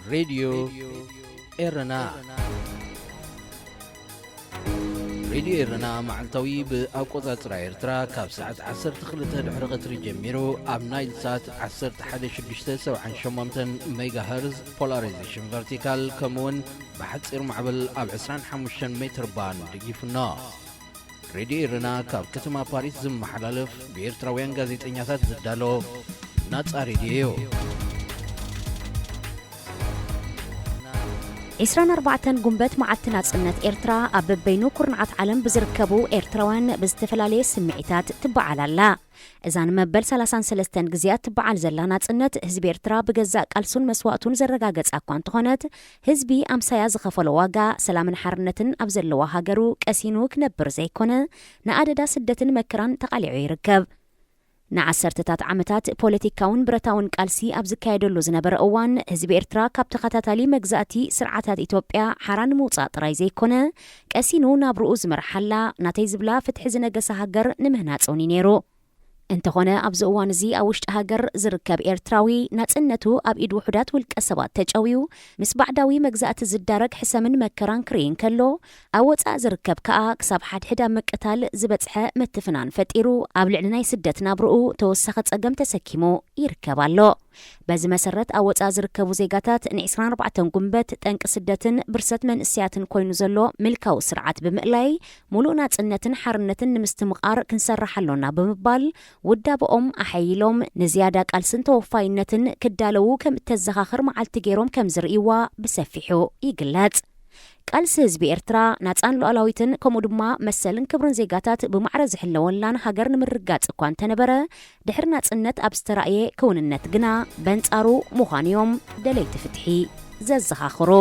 ሬድዮ ኤረና። ሬድዮ ኤረና መዓልታዊ ብኣቆጻጽራ ኤርትራ ካብ ሰዓት ዓሰርተ ክልተ ድሕሪ ቀትሪ ጀሚሩ ኣብ ናይል ሳት ዓሰርተ ሓደ ሽዱሽተ ሰብዓን ሸሞንተን ሜጋሄርዝ ፖላራይዜሽን ቨርቲካል፣ ከምኡውን ብሓጺር ማዕበል ኣብ ዕስራን ሓሙሽተን ሜትር ባንድ ይፍኖ። ሬድዮ ኤረና ካብ ከተማ ፓሪስ ዝመሓላለፍ ብኤርትራውያን ጋዜጠኛታት ዝዳሎ ናጻ ሬድዮ እዩ። ዒስራን ኣርባዕተን ጉንበት መዓልቲ ናጽነት ኤርትራ ኣብ በበይኑ ኩርናዓት ዓለም ብዝርከቡ ኤርትራውያን ብዝተፈላለየ ስምዒታት ትበዓል ኣላ። እዛ ንመበል ሰላሳን ሰለስተን ግዜያት ትበዓል ዘላ ናጽነት ህዝቢ ኤርትራ ብገዛእ ቃልሱን መስዋእቱን ዘረጋገጻ እኳ እንተኾነት፣ ህዝቢ ኣምሳያ ዝኸፈሎ ዋጋ ሰላምን ሓርነትን ኣብ ዘለዋ ሃገሩ ቀሲኑ ክነብር ዘይኮነ ንኣደዳ ስደትን መከራን ተቓሊዑ ይርከብ። ንዓሰርተታት ዓመታት ፖለቲካውን ብረታውን ቃልሲ ኣብ ዝካየደሉ ዝነበረ እዋን ህዝቢ ኤርትራ ካብ ተኸታታሊ መግዛእቲ ስርዓታት ኢትዮጵያ ሓራ ንምውጻእ ጥራይ ዘይኮነ ቀሲኑ ናብርኡ ዝመርሓላ ናተይ ዝብላ ፍትሒ ዝነገሳ ሃገር ንምህናጽ እውን እዩ ነይሩ። እንተኾነ ኣብዚ እዋን እዚ ኣብ ውሽጢ ሃገር ዝርከብ ኤርትራዊ ናጽነቱ ኣብ ኢድ ውሑዳት ውልቀ ሰባት ተጨውዩ ምስ ባዕዳዊ መግዛእቲ ዝዳረግ ሕሰምን መከራን ክርኢ እንከሎ፣ ኣብ ወጻእ ዝርከብ ከኣ ክሳብ ሓድሕድ ኣብ ምቅታል ዝበጽሐ ምትፍናን ፈጢሩ ኣብ ልዕሊ ናይ ስደት ናብርኡ ተወሳኺ ጸገም ተሰኪሙ ይርከብ ኣሎ። በዚ መሰረት ኣብ ወጻእ ዝርከቡ ዜጋታት ን ዒስራን ኣርባዕተን ጉንበት ጠንቂ ስደትን ብርሰት መንእሰያትን ኮይኑ ዘሎ ምልካዊ ስርዓት ብምእላይ፣ ሙሉእ ናጽነትን ሓርነትን ንምስትምቓር ክንሰርሕ ኣሎና ብምባል ውዳበኦም ኣሐይሎም ንዝያዳ ቃልስን ተወፋይነትን ክዳለዉ ከም እተዘኻኽር መዓልቲ ገይሮም ከም ዝርእይዋ ብሰፊሑ ይግለጽ። ቃልሲ ህዝቢ ኤርትራ ናጻን ሉዓላዊትን ከምኡ ድማ መሰልን ክብርን ዜጋታት ብማዕረ ዝሕለወላን ሃገር ንምርጋጽ እኳ እንተነበረ፣ ድሕሪ ናጽነት ኣብ ዝተራእየ ክውንነት ግና በንጻሩ ምዃኑ እዮም ደለይቲ ፍትሒ ዘዘኻኽሩ።